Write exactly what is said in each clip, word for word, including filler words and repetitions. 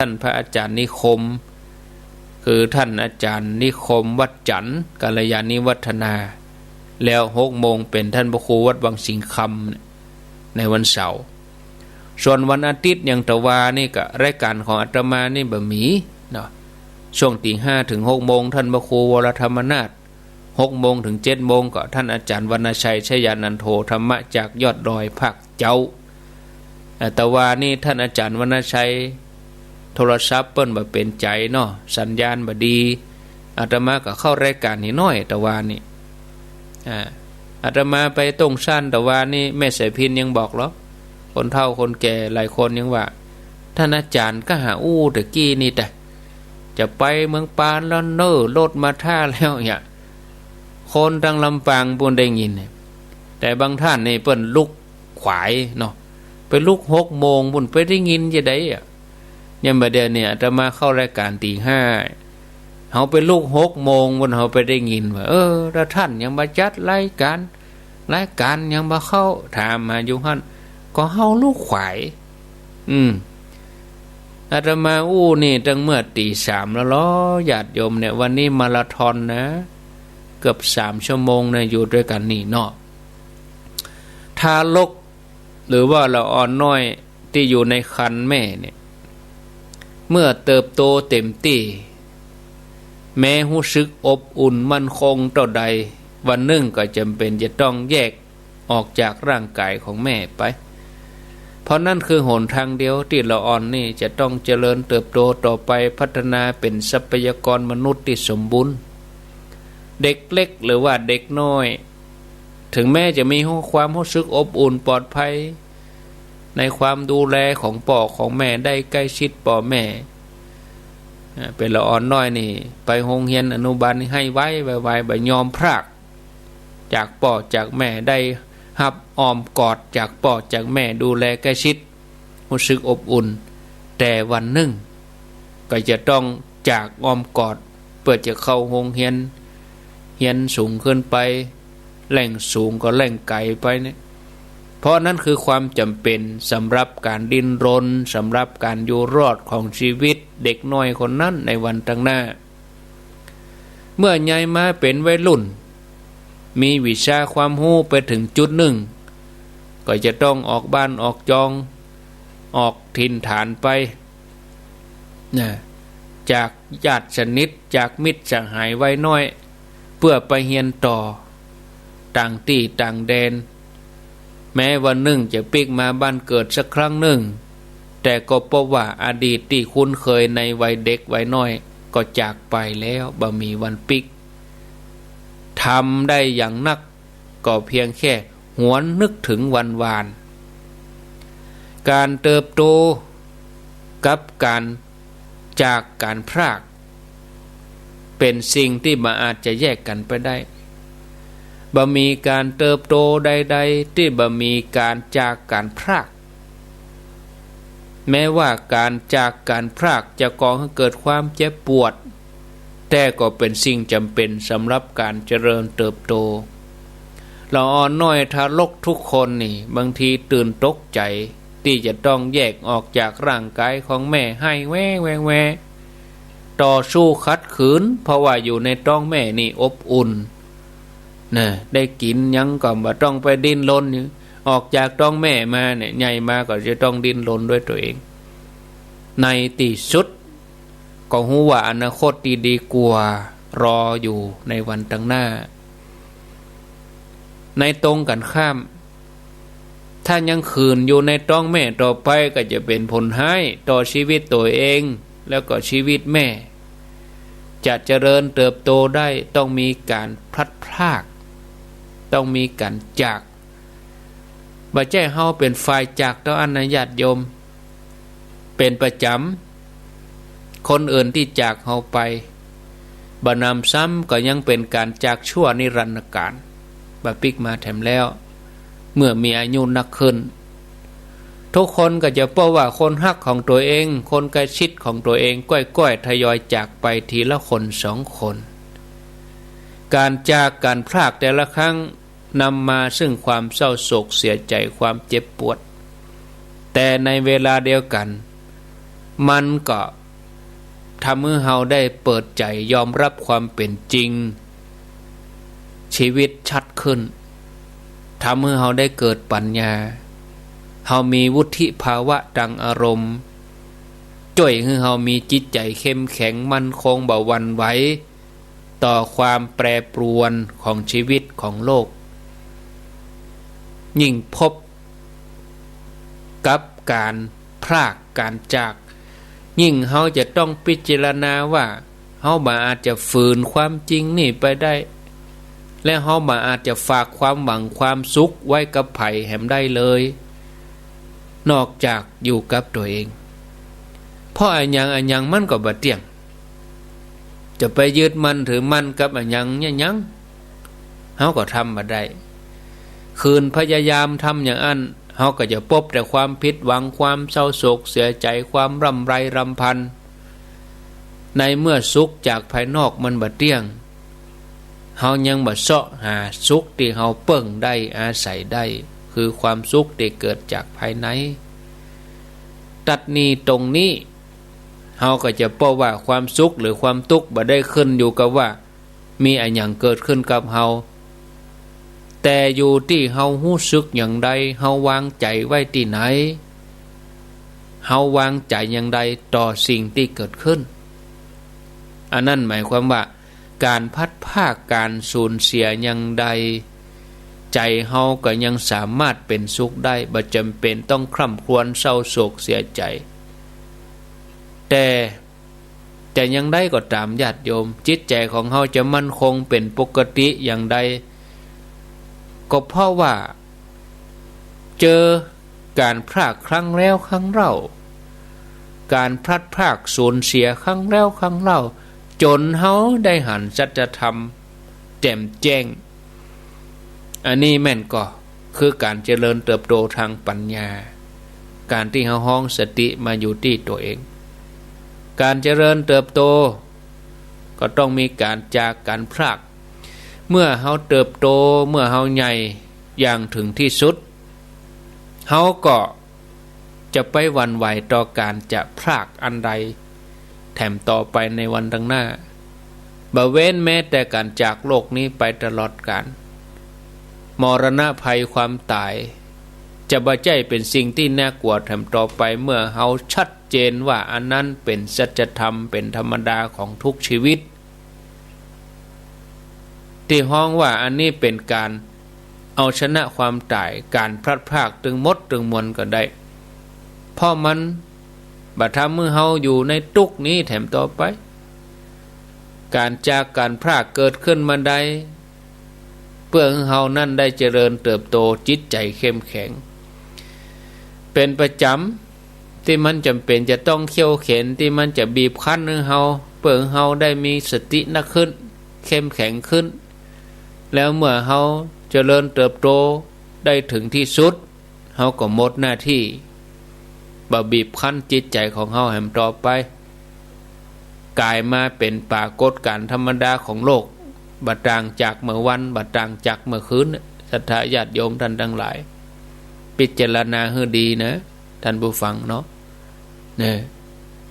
านพระอาจารย์นิคม คือท่านอาจารย์นิคม วัดจันทน์ กัลยาณิวัฒนา แล้วหกโมงเป๋นท่านพระครูวัดวังสิงห์คำ ในวันเสาร์ ส่วนวันอาทิตย์อย่างตะวานี่ก็รายก๋านของอาตมานี่บ่มีเนาะ ช่วงตี๋ห้าเถิงหกโมง ท่านพระครูวรธรรมนาถ หกโมงเถิงเจ็ดโมงก็ท่านอาจารย์วรรณชัย ชยานันโท ธรรมะจากยอดดอยภาคเจ๊า อ่า ตะวานี่ท่านอาจารย์วรรณชัย โทรศัพท์เปิ้นบ่เป๋นใจ๋เนาะ สัญญาณบ่ดี อาตมาก็เข้ารายก๋านนิดหน้อยตะวานี่ อ่า อาตมาไปตรงซ่านตะวานี่ แม่สายพิณยังบอกลอ คนเฒ่าคนแก่หลายคนยังว่า ท่านอาจารย์ก็หาอู้ตะกี้นี่แต๊ จะไปเมืองปานแล้วเน่อ รถมาถ้าแล้วเนี่ย คนตังลำปางปู้นได้ยินเนี่ย แต่บางท่านนี่เปิ้นลุกขวายเนาะ ไปลุกหกโมงปู้น ไปได้ยินจะใดอะ ยามบ่าเดี่ยวเนี่ยอาตมาเข้ารายก๋านตี๋ห้า เฮาไปลุกหกโมงปู้น เฮาไปได้ยินว่า เออ แล้วท่านยังบ่จัดรายก๋าน รายก๋านยังบ่เข้า ถามมาอยู่หั้น ก็เฮาลุกขวาย อืม อาตมาอู้นี่ตั้งเมื่อตี๋สามแล้วลอ ญาติโยมเนี่ย วันนี้มาราธอนนะ เกือบสามชั่วโมงนะ อยู่ตวยกั๋นนี่เนาะ ทารก หรือว่าละอ่อนน้อยตี้อยู่ในครรภ์แม่เนี่ย เมื่อเติบโตเต็มตี้ แม้ฮู้สึกอบอุ่นมั่นคงเต้าใด วันนึ่งก็จ๋ำเป๋นจะต้องแยกออกจากร่างก๋ายของแม่ไป เพราะนั้นคือหนตางเดียวตี้ละอ่อนนี่จะต้องเจริญเติบโตต่อไป พัฒนาเป๋นทรัพยากรมนุษย์ตี้สมบูรณ์ เด็กเล็กหรือว่าเด็กน้อย เถิงแม้จะมีฮู้ ความฮู้สึกอบอุ่นปลอดภัย ในความดูแลของป้อของแม่ ได้ใก้ชิดป้อแม่ อ่า เป๋นละอ่อนน้อยนี่ ไปโฮงเฮียนอนุบาลนี่ไห้ไว ไวๆ บ่ยอมพรากจากป้อจากแม่ ได้ฮับอ้อมกอดจากป้อจากแม่ ดูแลใก้ชิด ฮู้สึกอบอุ่น แต่วันนึ่งก็จะต้องจากอ้อมกอด เปื้อจะเข้าโฮงเฮียน เฮียนสูงขึ้นไป แหล่งสูงก็แหล่งไก๋ไปเนี่ย เพราะนั้นคือความจ๋ำเป๋นสำหรับก๋านดิ้นรน สำหรับก๋านอยู่รอดของจีวิตเด็กน้อยคนนั้นในวันตางหน้า เมื่อใหญ่มาเป๋นวัยรุ่น มีวิชาความฮู้ไปเถิงจุดนึ่ง ก็จะต้องออกบ้านออกจอง ออกถิ่นฐานไป นะ จากญาติสนิท จากมิตรสหายวัยน้อย เปื้อไปเฮียนต่อต่างตี้ต่างแดน แม้วันนึ่งจะปิ๊กมาบ้านเกิดสักครั้งนึ่ง แต่ก็พบว่าอดีตตี้คุ้นเคยในวัยเด็กวัยน้อยก็จากไปแล้ว บ่มีวันปิ๊ก ทำได้อย่างนัก ก็เพียงแค่หวนนึกเถิงวันวาน ก๋านเติบโตกับก๋านจากก๋านพราก เป๋นสิ่งตี้บ่อาจจะแยกกั๋นไปได้ บ่มีก๋านเติบโตใดๆ ตี้บ่มีก๋านจากก๋านพราก แม้ว่าก๋านจากก๋านพรากจะก่อหื้อเกิดความเจ็บปวด แต่ก็เป๋นสิ่งจ๋ำเป๋นสำหรับก๋านเจริญเติบโต ละอ่อนน้อยทารกทุกคนนี่ บางทีตื่นตกใจ๋ตี้จะต้องแยกออกจากร่างก๋ายของแม่ ไห้แวแวแว ต่อสู้ขัดขืน เพราะว่าอยู่ในต๊องแม่นี่อบอุ่น นะ ได้กิ๋นหยังก็บ่ต้องไปดิ้นรน ออกจากต๊องแม่มาเนี่ย ใหญ่มาก็จะต้องดิ้นรนด้วยตั๋วเอง ในตี้สุดก็ฮู้ว่าอนาคตตี้ดีกว่ารออยู่ในวันตางหน้า ในตรงกั๋นข้าม ถ้ายังขืนอยู่ในต๊องแม่ต่อไปก็จะเป๋นผลฮ้ายต่อจีวิตตั๋วเอง แล้วก็จีวิตแม่ จะเจริญเติบโตได้ต้องมีก๋านพลัดพราก ต้องมีก๋านจาก บ่ใจ้เฮาเป๋นฝ่ายจากเต้าอั้นนะญาติโยม เป๋นประจ๋ำ คนอื่นตี้จากเฮาไป บ่หนำซ้ำก็ยังเป๋นก๋านจากชั่วนิรันดร์ก๋าล บ่ปิ๊กมาแถมแล้ว เมื่อมีอายุนักขึ้น ทุกคนก็จะพบว่าคนฮักของตั๋วเอง คนใก้ชิดของตั๋วเอง ก้อยๆ ทยอยจากไปทีละคนสองคน ก๋านจากก๋านพรากแต่ละครั้ง นำมาซึ่งความเศร้าโศกเสียใจ๋ ความเจ็บปวด แต่ในเวลาเดียวกั๋น มันก็ทำหื้อเฮาได้เปิดใจ๋ยอมฮับความเป๋นจริง ชีวิตชัดขึ้น ทำหื้อเฮาได้เกิดปั๋ญญา เฮามีวุฒิภาวะตางอารมณ์ จ้วยหื้อเฮามีจิตใจ๋เข้มแข็งมั่นคงบ่หวั่นไหว ต่อความแปรปรวนของชีวิตของโลก ยิ่งพบกับก๋านพรากก๋านจาก ยิ่งเฮาจะต้องพิจารณาว่า เฮาบ่อาจจะฝืนความจริงนี้ไปได้ และเฮาบ่อาจจะฝากความหวังความสุขไว้กับใผแหมได้เลย นอกจากอยู่กับตั๋วเอง เพราะอะหยังอะหยังมันก็บ่เตี้ยง จะไปยึดมั่นถือมั่นกับอะหยังเยียะหยัง เฮาก็ทำบ่ได้ คืนพยายามทำอย่างอั้น เฮาก็จะปบแต่ความผิดหวัง ความเศร้าโศกเสียใจ๋ ความร่ำไรรำพัน ในเมื่อสุขจากภายนอกมันบ่เตี้ยง เฮายังบ่เซาะหาสุขตี้เฮาเปิ้งได้อาศัยได้ คือความสุขตี้เกิดจากภายใน ตั๊ดนี้ตรงนี้ เฮาก็จะปบว่าความสุขหรือความตุ๊กข์บ่ได้ขึ้นอยู่กับว่ามีอะหยังเกิดขึ้นกับเฮา แต่อยู่ตี้เฮาฮู้สึกอย่างใด เฮาวางใจ๋ไว้ตี้ไหน เฮาวางใจ๋อย่างใดต่อสิ่งตี้เกิดขึ้น อันนั้นหมายความว่า ก๋านพลัดพราก ก๋านสูญเสียอย่างใด ใจ๋เฮาก็ยังสามารถเป๋นสุขได้ บ่จ๋ำเป๋นต้องคร่ำครวญเศร้าโศกเสียใจ๋ แต่จะอย่างใดก็ต๋ามญาติโยม จิตใจ๋ของเฮาจะมั่นคงเป๋นปกติอย่างใด ก็เพราะว่า เจอก๋านพรากครั้งแล้วครั้งเล่า ก๋านพลัดพรากสูญเสียครั้งแล้วครั้งเล่า จ๋นเฮาได้หันสัจธรรมแจ่มแจ้ง อันนี้แม่นก่อ คือก๋านเจริญเติบโตตางปั๋ญญา ก๋านตี้เฮาฮ้องสติมาอยู่ตี้ตั๋วเอง ก๋านเจริญเติบโต ก็ต้องมีก๋านจากก๋านพราก เมื่อเฮาเติบโต เมื่อเฮาใหญ่อย่างเถิงตี้สุด เฮาก็จะไปหวั่นไหวต่อก๋านจะพรากอันใด แถมต่อไปในวันตางหน้า บ่เว้นแม้แต่ก๋านจากโลกนี้ไปตลอดกาล มรณะภัยความต๋าย จะบ่ใจ้เป๋นสิ่งตี้น่ากลัวแถมต่อไป เมื่อเฮาชัดเจนว่าอันนั้นเป๋นสัจธรรม เป๋นธรรมดาของทุกชีวิต ตี้ฮ้องว่าอันนี้เป๋นก๋านเอาชนะความต๋าย ก๋านพลัดพรากตึงหมดตึงมวลก็ได้ เพราะมันบ่ทำหื้อเฮาอยู่ในตุ๊กข์นี้แถมต่อไป ก๋านจากก๋านพรากเกิดขึ้นมาได้ เปื้อหื้อเฮานั้นได้เจริญเติบโตจิตใจ๋เข้มแข็ง เป๋นประจ๋ำ ตี้มันจ๋ำเป๋นจะต้องเคี่ยวเข็ญ ตี้มันจะบีบคั้นหื้อเฮา เปื้อหื้อเฮาได้มีสตินักขึ้น เข้มแข็งขึ้น แล้วเมื่อเฮาเจริญเติบโตได้เถิงตี้สุด เฮาก็หมดหน้าตี้ บ่บีบคั้นจิตใจ๋ของเฮาแหมต่อไป ก๋ายมาเป๋นปรากฏก๋ารณ์ธรรมดาของโลก บ่ต่างจากเมื่อวัน บ่ต่างจากเมื่อคืน ศรัทธาญาติโยมต้านตังหลาย พิจารณาหื้อดีนะ ต้านผู้ฟังเนาะ เนี่ย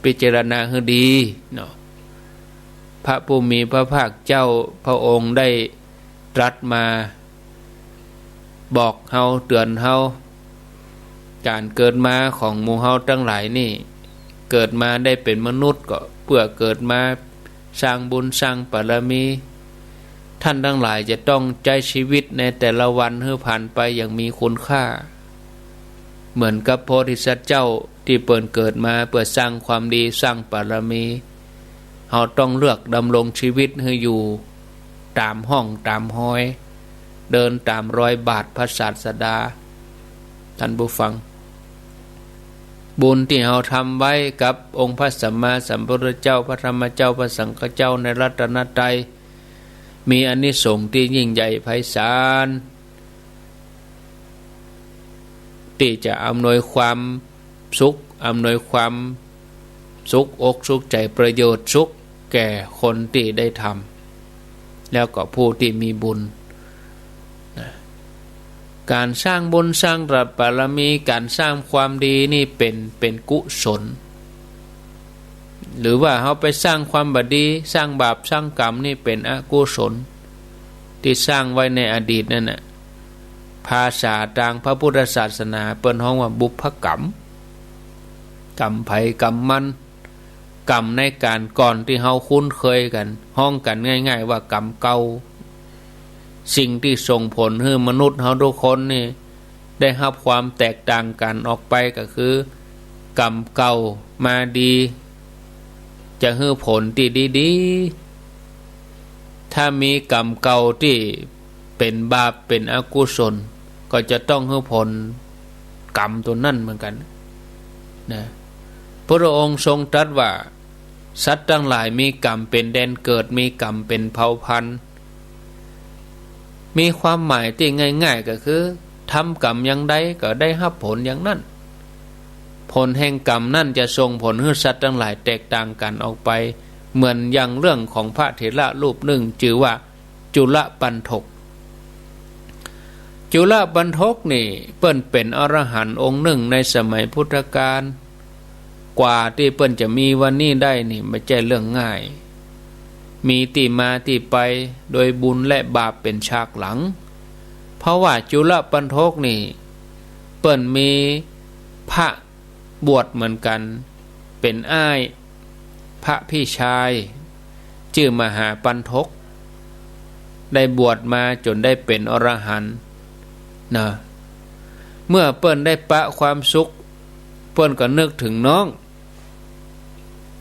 พิจารณาหื้อดีเนาะ พระผู้มีพระภาคเจ้าพระองค์ได้ตรัสมาบอกเฮา เตือนเฮา ก๋านเกิดมาของหมู่เฮาตังหลายนี่ เกิดมาได้เป๋นมนุษย์ก็เปื้อเกิดมาสร้างบุญสร้างบารมี ต้านตังหลายจะต้องใจ๊ชีวิตในแต่ละวันหื้อผ่านไปอย่างมีคุณค่า เหมือนกับโพธิสัตว์เจ้าตี้เปิ้นเกิดมาเปื้อสร้างความดีสร้างบารมี เฮาต้องเลือกดำรงชีวิตหื้ออยู่ต๋ามฮ่องต๋ามฮอย เดินต๋ามรอยบาทพระศาสดา ต้านผู้ฟัง บุญตี้เฮาทำไว้กับองค์พระสัมมาสัมพุทธเจ้า พระธรรมเจ้า พระสังฆเจ้า ในรัตนตรัย มีอานิสงส์ตี้ยิ่งใหญ่ไพศาล ตี้จะอำนวยความสุข อำนวยความสุขอกสุขใจ๋ ประโยชน์สุขแก่คนตี้ได้ทำ แล้วก็ผู้ตี้มีบุญนะ ก๋านสร้างบุญสร้างบารมี ก๋านสร้างความดีนี่เป๋น เป๋นกุศล หรือว่าเฮาไปสร้างความบ่ดี สร้างบาป สร้างกรรมนี่เป๋นอกุศล ตี้สร้างไว้ในอดีตนั่นน่ะ ภาษาตางพระพุทธศาสนาเปิ้นฮ้องว่าบุพกรรม กรรมใผกรรมมัน กรรมในก๋านก่อนตี้เฮาคุ้นเคยกั๋น ฮ้องกั๋นง่ายๆ ว่ากรรมเก่า สิ่งตี้ส่งผลหื้อมนุษย์เฮากู้คนนี่ ได้ฮับความแตกต่างกั๋นออกไปก็คือ กรรมเก่ามาดี จะหื้อผลตี้ดีๆ ถ้ามีกรรมเก่าตี้เป๋นบาปเป๋นอกุศล ก็จะต้องหื้อผลกรรมตั๋วนั้นเหมือนกั๋นนะ พระองค์ทรงตรัสว่า สัตว์ตังหลายมีกรรมเป๋นแดนเกิด มีกรรมเป๋นเผ่าพันธุ์ มีความหมายตี้ง่ายๆ ก็คือ ทำกรรมอย่างใดก็ได้ฮับผลอย่างนั้น ผลแห่งกรรมนั้นจะส่งผลหื้อสัตว์ตังหลายแตกต่างกั๋นออกไป เหมือนอย่างเรื่องของพระเถระรูปนึ่งจื้อว่าจุลปัณฑก จุลปัณฑกนี่เปิ้นเป๋นอรหันต์องค์นึ่งในสมัยพุทธกาล กว่าตี้เปิ้นจะมีวันนี้ได้นี่บ่ใจ้เรื่องง่าย มีตี้มาตี้ไปโดยบุญและบาปเป๋นฉากหลัง เพราะว่าจุลปัณฑกนี่เปิ้นมีพระบวชเหมือนกั๋น เป๋นอ้ายพระพี่ชาย จื้อมหาปัณฑก ได้บวชมาจ๋นได้เป๋นอรหันต์นะ เมื่อเปิ้นได้ปะความสุข เปิ้นก็นึกเถิงน้อง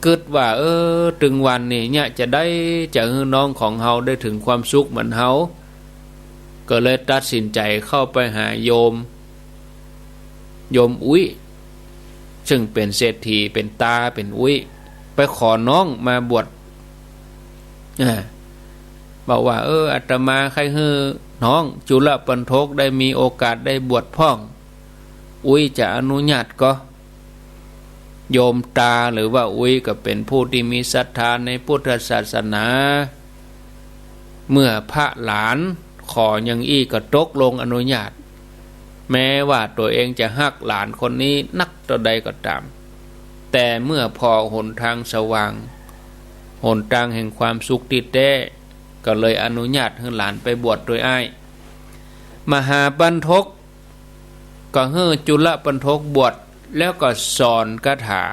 กึ๊ดว่า เออ ตึงวันนี้เยียะจะใดจะหื้อน้องของเฮาได้เถิงความสุขเหมือนเฮา ก็เลยตัดสินใจ๋เข้าไปหาโยม โยมอุ๊ย ซึ่งเป๋นเศรษฐี เป๋นตา เป๋นอุ๊ย ไปขอน้องมาบวช อ่า บอกว่า เออ อาตมาใค่หื้อน้องจุลปัณฑกได้มีโอกาสได้บวชพ่อง อุ๊ยจะอนุญาตก่อ โยมตาหรือว่าอุ๊ยก็เป๋นผู้ตี้มีศรัทธาในพุทธศาสนา เมื่อพระหลานขออย่างอี้ก็ตกลงอนุญาต แม้ว่าตั๋วเองจะฮักหลานคนนี้นักเต้าใดก็ต๋าม แต่เมื่อผ่อหนตางสว่าง หนตางแห่งความสุขตี้แต๊ ก็เลยอนุญาตหื้อหลานไปบวชตวยอ้าย มหาปัณฑก ก็หื้อจุลปัณฑกบวช แล้วก็สอนคาถา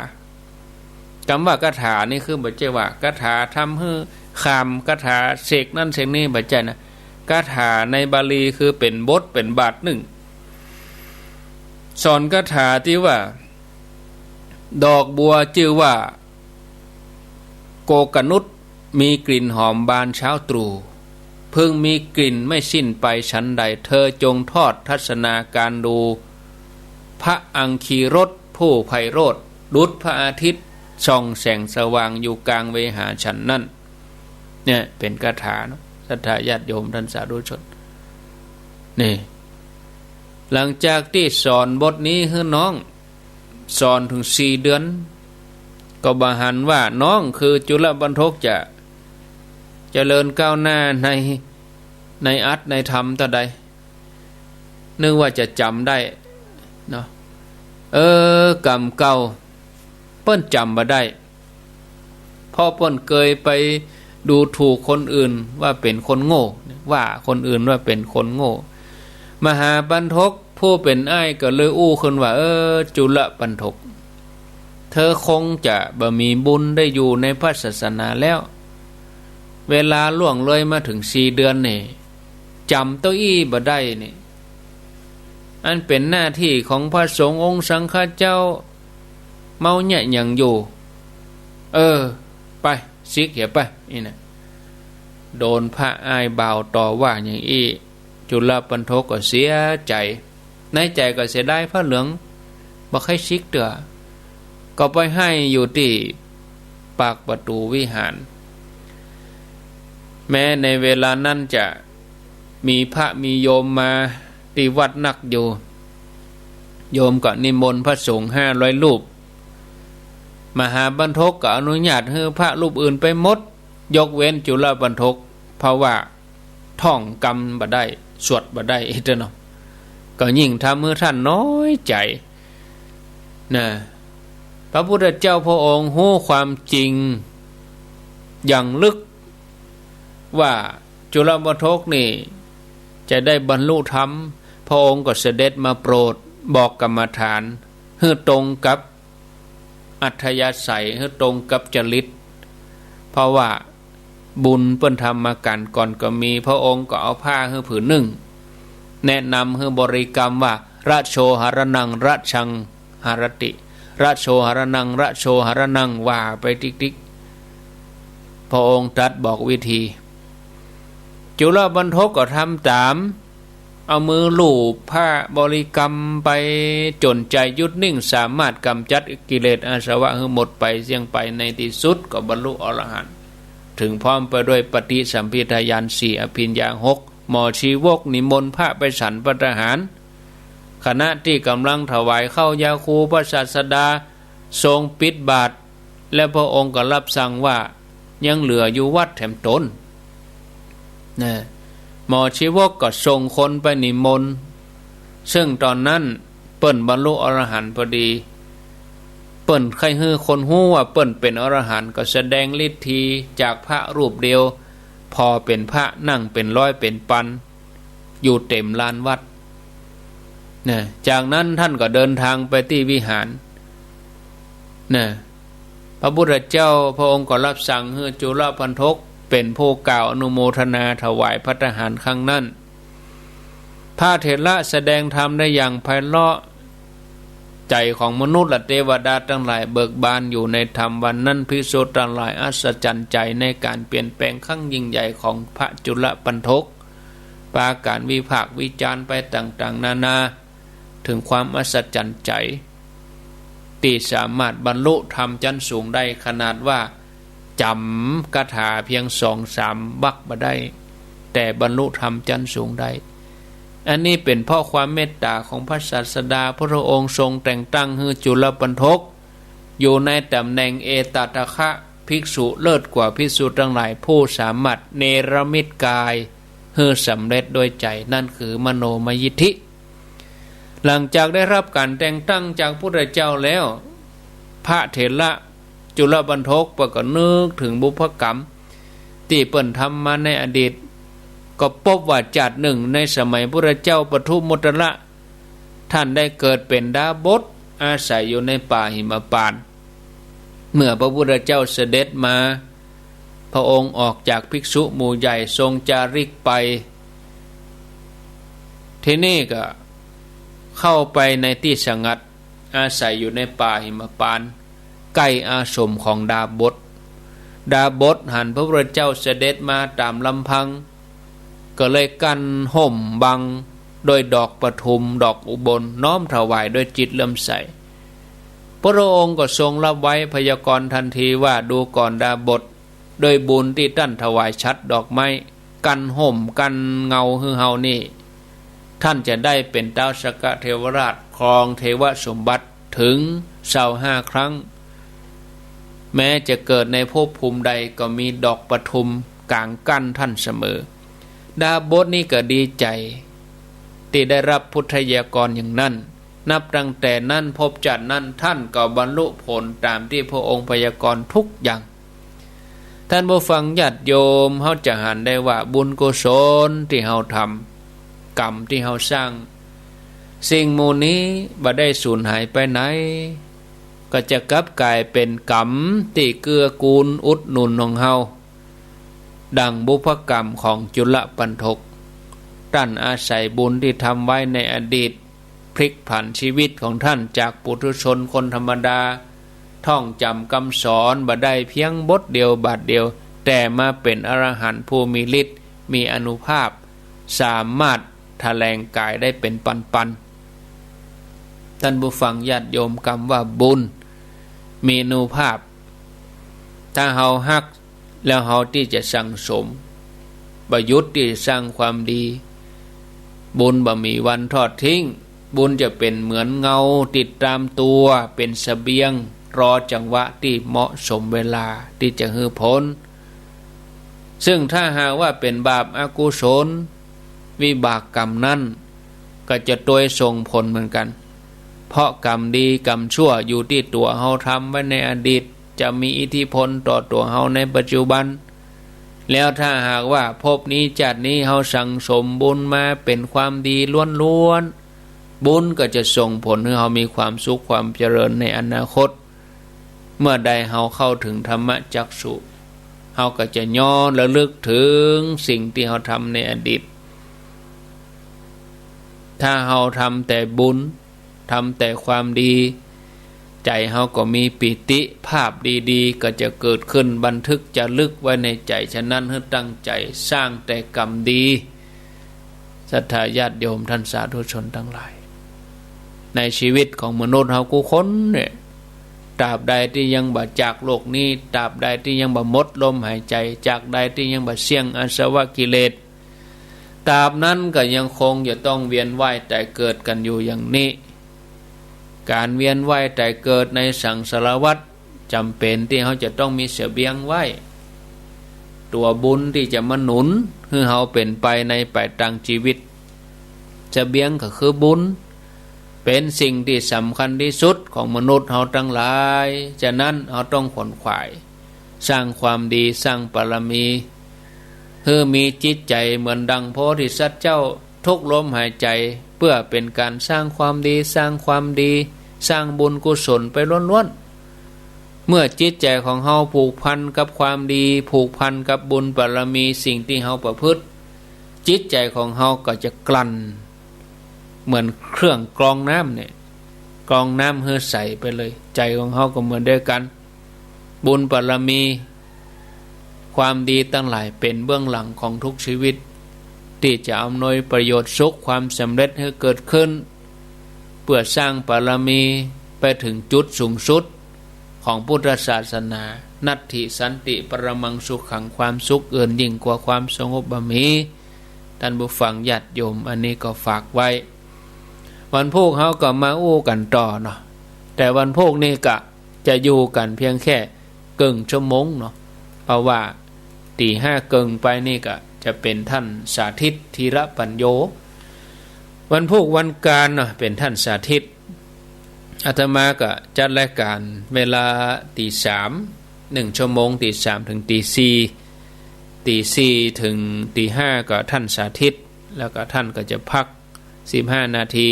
กำว่าคาถานี่คือบ่ใจ้ว่าคาถาทำหื้อขำ คาถาเสกนั้นเสกนี้ บ่ใจ้นะ คาถาในบาลีคือเป๋นบทเป๋นบาทนึ่ง สอนคาถาตี้ว่า ดอกบัวจื้อว่า โกกนุช มีกลิ่นหอมบานเช้าตรู่ พึงมีกลิ่นไม่สิ้นไปฉันใด เธอจงทอดทัศนาการดู พระอังคีรสผู้ไพโรจน์ ดุจพระอาทิตย์ส่องแสงสว่างอยู่กลางเวหาฉันนั้น เนี่ยเป๋นคาถาเนาะ ศรัทธาญาติโยมท่านสาธุชน นี่ หลังจากตี้สอนบทนี้หื้อน้อง สอนเถิงสี่เดือน ก็บ่หันว่าน้องคือจุลปัณฑกจะเจริญก้าวหน้าใน ในอัตถ์ในธรรมเต้าใด นึกว่าจะจ๋ำได้เนาะ เออ กรรมเก่า เปิ้นจ๋ำบ่ได้ เพราะเปิ้นเกยไปดูถูกคนอื่นว่าเป๋นคนโง่ ว่าคนอื่นว่าเป๋นคนโง่ มหาปัณฑกผู้เป๋นอ้ายก็เลยอู้ขึ้นว่า เออ จุลปัณฑก เธอคงจะบ่มีบุญได้อยู่ในพระศาสนาแล้ว เวลาล่วงเลยมาเถิงสี่เดือนนี่ จ๋ำเต้าอี้บ่ได้นี่ อันเป๋นหน้าตี้ของพระสงฆ์องค์สังฆเจ้า เมาเยียะหยังอยู่ เออ ไป สิกเหียไป อี้นะ โดนพระอ้ายบ่าวต่อว่าอย่างอี้ จุลปัณฑกก็เสียใจ๋ ในใจ๋ก็เสียดายผ้าเหลือง บ่ใค่สิกเตื้อ ก็ไปไห้อยู่ตี้ปากประตู๋วิหาร แม้ในเวลานั้นจะมีพระมีโยมมาตี้วัดนักอยู่ โยมก็นิมนต์พระสงฆ์ห้าร้อยรูป มหาปัณฑกก็อนุญาตหื้อพระรูปอื่นไปหมด ยกเว้นจุลปัณฑก เพราะว่าท่องกำบ่ได้ สวดบ่ได้เต้าเนาะ ก็ยิ่งทำหื้อต้านน้อยใจ๋นะ พระพุทธเจ้าพระองค์ฮู้ความจริงอย่างลึกว่าจุลปัณฑกนี่จะได้บรรลุธรรม พระองค์ก็เสด็จมาโปรดบอกกรรมฐานหื้อตรงกับอัธยาศัย หื้อตรงกับจริต เพราะว่าบุญเปิ้นทำมาก๋านก่อนก็มี พระองค์ก็เอาผ้าหื้อผืนนึ่ง แนะนำหื้อบริกรรมว่า ระโชหรณัง ระชังหรติ ระโชหรณัง ระโชหรณัง ว่าไปติ๊กๆ พระองค์ตรัสบอกวิธี จุลปัณฑกก็ทำต๋าม เอามือลูบผ้าบริกรรมไปจ๋นใจ๋หยุดนิ่ง สามารถกำจัดกิเลสอาสวะหื้อหมดไปเสี้ยงไป ในตี้สุดก็บรรลุอรหันต์ เถิงพร้อมไปด้วยปฏิสัมภิทาญาณสี่ อภิญญาหก หมอชีวกนิมนต์พระไปฉันภัตตาหาร ขณะตี้ก่ำลังถวายข้าวยาคู พระศาสดาทรงปิดบาตร และพระองค์ก็รับสั่งว่ายังเหลืออยู่วัตรแถมต๋น นะ หมอชีวกก็ส่งคนไปนิมนต์ ซึ่งต๋อนนั้นเปิ้นบรรลุอรหันต์พอดี เปิ้นใค่หื้อคนฮู้ว่าเปิ้นเป๋นอรหันต์ ก็แสดงฤทธีจากพระรูปเดียว ผ่อเป๋นพระนั่งเป๋นร้อยเป๋นปัน อยู่เต๋มลานวัด นะ จากนั้นต้านก็เดินตางไปตี้วิหาร นะ พระพุทธเจ้าพระองค์ก็รับสั่งหื้อจุลปัณฑกเป๋นผู้กล่าวอนุโมทนาถวายภัตตาหารครั้งนั้น พระเถระแสดงธรรมได้อย่างไพเราะ ใจ๋ของมนุษย์และเตวดาตังหลายเบิกบานอยู่ในธรรม วันนั้นภิกษุตังหลายอัศจรรย์ใจ๋ในก๋านเปลี่ยนแปลงครั้งยิ่งใหญ่ของพระจุลปัณฑก ปากั๋นวิพากษ์วิจารณ์ไปต่างๆ นานา เถิงความอัศจรรย์ใจ๋ ตี้สามารถบรรลุธรรมจั๊นสูงได้ ขนาดว่าจ๋ำคาถาเพียงสองสามวรรคบ่ได้ แต่บรรลุธรรมจั๊นสูงได้ อันนี้เป๋นเพราะความเมตต๋าของพระศาสดา พระองค์ทรงแต่งตั้งหื้อจุลปัณฑกอยู่ในต๋ำแหน่งเอตตะถะ ภิกษุเลิศกว่าภิกษุตังหลายผู้สามารถเนรมิตกายหื้อสำเร็จด้วยใจ๋ นั่นคือมโนมยิทธิ หลังจากได้รับก๋านแต่งตั้งจากพุทธเจ้าแล้ว พระเถระจุลปัณฑกเปิ้นก็นึกเถิงบุพกรรมตี้เปิ้นทำมาในอดีต ก็ปบว่าจาตินึ่งในสมัยพุทธเจ้าปทุมุตตระ ต้านได้เกิดเป๋นดาบส อาศัยอยู่ในป่าหิมพานต์ เมื่อพระพุทธเจ้าเสด็จมา พระองค์ออกจากภิกษุหมู่ใหญ่ทรงจาริกไป ตี้นี่ก็เข้าไปในตี้สงัด อาศัยอยู่ในป่าหิมพานต์ ใก้อาสมของดาบส ดาบสหันพระพุทธเจ้าเสด็จมาต๋ามลำพัง ก็เลยกั้นฮ่มบังโดยดอกปทุม ดอกอุบล น้อมถวายด้วยจิตเลื่อมใส พระองค์ก็ทรงรับไว้พยากรณ์ทันทีว่า ดูก่อนดาบส ด้วยบุญตี้ต้านถวายฉัตรดอกไม้ กั้นฮ่มกั้นเงาหื้อเฮานี่ ต้านจะได้เป๋นต๊าวสักกะเทวราช ครองเทวสมบัติเถิงซาวห้าครั้ง แม้จะเกิดในภพภูมิใดก็มีดอกปทุมก๋างกั้นต้านเสมอ ดาบสนี่ก็ดีใจ๋ตี้ได้รับพุทธพยากรณ์อย่างนั้น นับตั้งแต่นั้นภพจาตินั้นต้านก็บรรลุผลต๋ามตี้พระองค์พยากรณ์ทุกอย่าง ต้านผู้ฟังญาติโยม เฮาจะหันได้ว่าบุญกุศลตี้เฮาทำ กรรมตี้เฮาสร้าง สิ่งหมู่นี้บ่ได้สูญหายไปไหน ก็จะกลับก๋ายเป๋นกรรมตี้เกื้อกูลอุดหนุนของเฮา ดังบุพกรรมของจุลปัณฑก ต้านอาศัยบุญตี้ทำไว้ในอดีต พลิกผันชีวิตของต้านจากปุถุชนคนธรรมดา ท่องจ๋ำกำสอนบ่ได้เพียงบทเดียวบาทเดียว แต่มาเป๋นอรหันต์ผู้มีฤทธิ์ มีอานุภาพ สามารถแถลงก๋ายได้เป๋นปันๆ ต้านผู้ฟังญาติโยม กำว่าบุญมีอานุภาพ ถ้าเฮาฮัก แล้วเฮาตี้จะสั่งสม บ่หยุดตี้จะสร้างความดี บุญบ่มีวันทอดทิ้ง บุญจะเป๋นเหมือนเงาติดต๋ามตั๋ว เป๋นเสบียง รอจังหวะตี้เหมาะสมเวลาตี้จะหื้อผล ซึ่งถ้าหากว่าเป๋นบาปอกุศล วิบากกรรมนั้นก็จะตวยส่งผลเหมือนกั๋น เพราะกรรมดีกรรมชั่วอยู่ตี้ตั๋วเฮาทำไว้ในอดีต จะมีอิทธิพลต่อตั๋วเฮาในปัจจุบัน แล้วถ้าหากว่าภพนี้จาตินี้เฮาสั่งสมบุญมาเป๋นความดีล้วนๆ บุญก็จะส่งผลหื้อเฮามีความสุขความเจริญในอนาคต เมื่อใดเฮาเข้าเถิงธรรมจักษุ เฮาก็จะย้อนระลึกเถิงสิ่งตี้เฮาทำในอดีต ถ้าเฮาทำแต่บุญ ทำแต่ความดี ใจ๋เฮาก็มีปีติ ภาพดีๆ ก็จะเกิดขึ้น บันทึกจารึกไว้ในใจ๋ ฉะนั้นหื้อตั้งใจ๋สร้างแต่กรรมดี ศรัทธาญาติโยมท่านสาธุชนตังหลาย ในชีวิตของมนุษย์เฮากู้คนเนี่ย ตราบใดตี้ยังบ่จากโลกนี้ ตราบใดตี้ยังบ่หมดลมหายใจ๋ ตราบใดตี้ยังบ่เสี้ยงอาสวะกิเลส ตราบนั้นก็ยังคงจะต้องเวียนว่ายต๋ายเกิดกั๋นอยู่อย่างนี้ ก๋านเวียนว่ายต๋ายเกิดในสังสารวัฏ จ๋ำเป๋นตี้เฮาจะต้องมีเสบียงไว้ ตั๋วบุญตี้จะมาหนุนหื้อเฮาเป๋นไปในป๋ายตางชีวิต เสบียงก็คือบุญ เป๋นสิ่งตี้สำคัญตี้สุดของมนุษย์เฮาตังหลาย ฉะนั้นเฮาต้องขวนขวาย สร้างความดี สร้างบารมี หื้อมีจิตใจ๋เหมือนดังโพธิสัตว์เจ้า ทุกลมหายใจ๋ เปื้อเป๋นก๋านสร้างความดี สร้างความดี สร้างบุญกุศลไปล้วนๆ เมื่อจิตใจ๋ของเฮาผูกพันกับความดี ผูกพันกับบุญบารมี สิ่งตี้เฮาประพฤติ จิตใจ๋ของเฮาก็จะกลั่น เหมือนเครื่องกรองน้ำเนี่ย กรองน้ำหื้อใสไปเลย ใจ๋ของเฮาก็เหมือนเดียวกั๋น บุญบารมี ความดีตังหลายเป๋นเบื้องหลังของทุกชีวิต ตี้จะอำนวยประโยชน์สุขความสำเร็จหื้อเกิดขึ้น เปื้อสร้างบารมีไปเถิงจุดสูงสุดของพุทธศาสนา นัตถิสันติปรมังสุขัง ความสุขอื่นยิ่งกว่าความสงบบ่มี ท่านผู้ฟังญาติโยม อันนี้ก็ฝากไว้ วันพูกเฮาก็มาอู้กั๋นต่อเนาะ แต่วันพูกนี่กะจะอยู่กั๋นเพียงแค่เกิ่งชั่วโมงเนาะ เพราะว่าตี๋ห้าเกิ่งไปนี่กะจะเป๋นท่านสาธิต ธีรปัญโญ วันพูกวันก๋านเนาะ เป๋นท่านสาธิต อาตมาก็จัดรายก๋านเวลาตี๋สาม หนึ่งชั่วโมง ตี๋สามเถิงตี๋สี่ ตี๋สี่เถิงตี๋ห้าก็ท่านสาธิต แล้วก็ท่านก็จะพักสิบห้านาที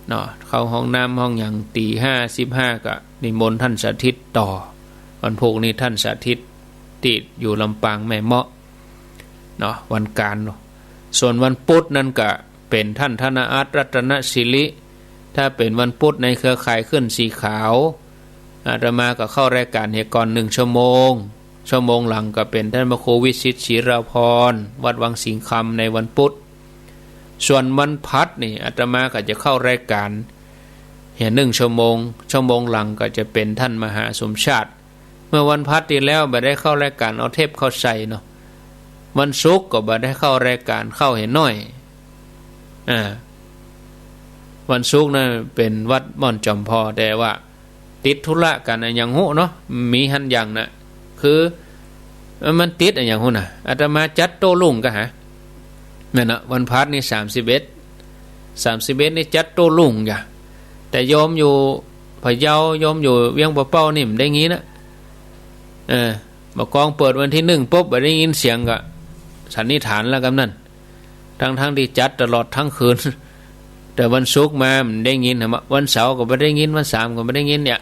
เนาะ เข้าห้องน้ำห้องหยัง ตี๋ห้าสิบห้าก็นิมนต์ท่านสาธิตต่อ วันพูกนี้ท่านสาธิตตี้อยู่ลำปางแม่เมาะเนาะ วันก๋านเนาะ ส่วนวันปุ๊ดนั้นก็เป๋นท่านธนอัตร รัตนศิริ ถ้าเป๋นวันปุ๊ดในเครือข่ายคลื่นสีขาว อาตมาก็เข้ารายก๋านเหียก่อนหนึ่งชั่วโมง ชั่วโมงหลังก็เป๋นท่านพระครูวิสิต ศิราภรณ์ วัดวังสิงห์คำ ในวันปุ๊ด ส่วนวันพฤหัสนี่อาตมาก็จะเข้ารายก๋านเหียหนึ่งชั่วโมง ชั่วโมงหลังก็จะเป๋นท่านมหาสมชาติ เมื่อวันพฤหัสตี้แล้วบ่ได้เข้ารายก๋าน เอาเทปเข้าใส่เนาะ วันศุกร์ก็บ่ได้เข้ารายก๋าน เข้าเหียน้อย อ่า วันศุกร์นั้นเป๋นวัดม่อนจอมพอ แต่ว่าติดธุระกั๋นอะหยังฮู้เนาะ มีหั้นอย่างน่ะ คือ มันติดอะหยังฮู้น่ะ อาตมาจัดโต้รุ่งกะหา แม่นเนาะ วันพฤหัสนี่สามสิบเอ็ด สามสิบเอ็ดนี่จัดโต้รุ่งอย่า แต่โยมอยู่พะเยา โยมอยู่เวียงป่าเป้านี่บ่ได้ยินนะ เออ บ่ากองเปิดวันตี้หนึ่งปุ๊บ บ่ได้ยินเสียงก็สันนิษฐานแล้วกำนั้น ทั้งๆ ตี้จัดตลอดทั้งคืน แต่วันศุกร์มาบ่ได้ยิน วันเสาร์ก็บ่ได้ยิน วันสามก็บ่ได้ยินเนี่ย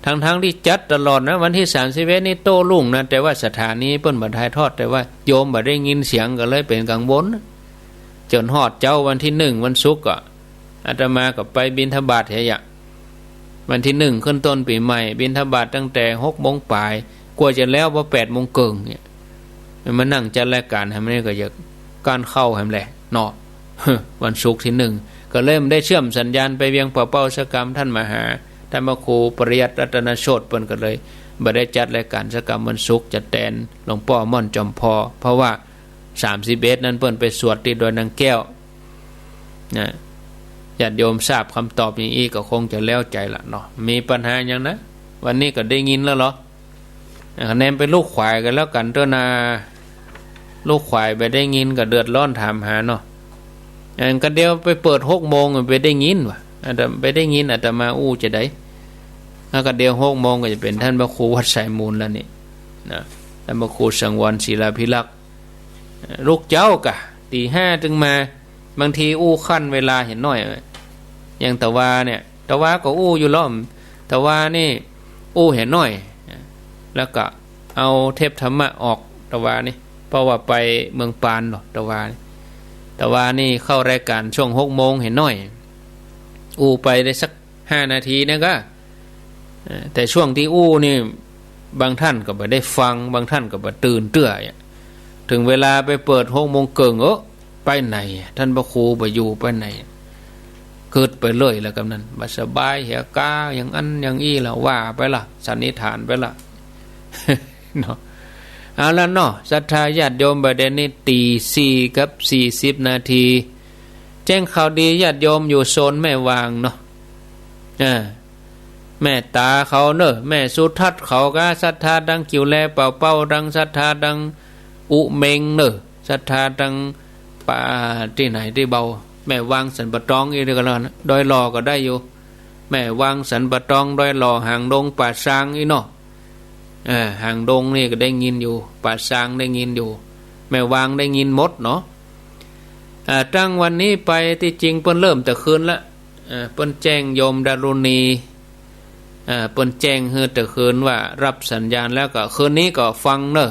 ทั้งๆ ตี้จัดตลอดนะ วันตี้สามสิบเอ็ดนี่โต้รุ่งนะ แต่ว่าสถานีเปิ้นบ่ถ่ายทอด แต่ว่าโยมบ่ได้ยินเสียงก็เลยเป๋นกังวล จ๋นฮอดเจ๊าวันตี้หนึ่ง วันศุกร์ก็ อาตมาก็ไปบิณฑบาตเหีย วันตี้หนึ่งขึ้นต้นปี๋ใหม่ บิณฑบาตตั้งแต่หกโมงป๋าย กว่าจะแล้วบ่แปดโมงเกิ่งเนี่ย มานั่งจัดรายก๋านแหมนี่ก็อยากก้านเข้าแหมแหละเนาะ วันศุกร์ตี้หนึ่ง ก็เลยบ่ได้เชื่อมสัญญาณไปเวียงป่าเป้าสักกำ ท่านมหา ท่านพระครูปริยัติรัตนโชติ เปิ้นก็เลยบ่ได้จัดรายก๋านสักกำวันศุกร์ จะแตนหลวงป้อม่อนจอมพอ เพราะว่าสามสิบเอ็ดนั้นเปิ้นไปสวดตี้ดอยนางแก้ว นะ ญาติโยมทราบกำตอบอย่างอี้ก็คงจะแล้วใจ๋ละเนาะ มีปัญหาหยังนะ วันนี้ก็ได้ยินแล้วเหรอ อ่ะ คะแนนไปลูกขวายกั๋นแล้วกั๋นเต๊อะนา ลูกขวายบ่ได้ยินก็เดือดร้อนถามหาเนาะ อันก็เดี๋ยวไปเปิดหกโมงบ่ได้ยินว่ะ อาตมาไปได้ยินอาตมาอู้จะใด แล้วก็เดี๋ยวหกโมงก็จะเป๋นต้านพระครูวัดสายมูลแล้วนี่นะ ต้านพระครูสังวรศิลาภิรักษ์ ลุกเจ๊ากะ ตี๋ห้าตึงมา บางทีอู้คั่นเวลาเหียน้อย อย่างตะวาเนี่ย ตะวาก็อู้อยู่ล้อม ตะวานี่อู้เหียน้อย แล้วก็เอาเทปธรรมะออกตะวานี่ เพราะว่าไปเมืองปานเนาะ ตะวานี่ ตะวานี่เข้ารายก๋านช่วงหกโมงเหียน้อย อู้ไปได้สักห้านาทีเนี่ยก็ เอ่อ แต่ช่วงตี้อู้นี่ บางต้านก็บ่ได้ฟัง บางต้านก็บ่ตื่นเตื้อ เถิงเวลาไปเปิดหกโมงเกิ่ง เอ้อ ไปไหน ต้านพระครูบ่อยู่ ไปไหน กึ๊ดไปเลยแล้วกำนั้น บ่สบายเหียก๋า อย่างอั้นอย่างอี้ละ ว่าไปละ สันนิษฐานไปละ เนาะ เอาละเนาะ ศรัทธาญาติโยม บ่าเดี่ยวนี้ตี๋สี่กับสี่สิบนาที แจ้งข่าวดีญาติโยมอยู่โซนแม่วางเนาะ อ่า แม่ต๋าเขาเน่อ แม่สุทัศน์เขาก็ศรัทธาตังกิ่วแล เป่าเป้าตัง ศรัทธาตังอุเมงเน่อ ศรัทธาตังป่าตี้ไหนตี้เบา แม่วางสันป่าตองอี้ก็แล้วกั๋น ดอยหล่อก็ได้อยู่ แม่วางสันป่าตอง ดอยหล่อ หางดง ป่าซางอี้เนาะ เออ หางดงนี่ก็ได้ยินอยู่ ป่าซางได้ยินอยู่ แม่วางได้ยินหมดเนาะ อ่า ตั้งวันนี้ไปตี้จริงเปิ้นเริ่มแต่คืนละ อ่า เปิ้นแจ้งโยมดารุณี อ่า เปิ้นแจ้งหื้อแต่คืนว่าฮับสัญญาณแล้ว ก็คืนนี้ก็ฟังเน่อ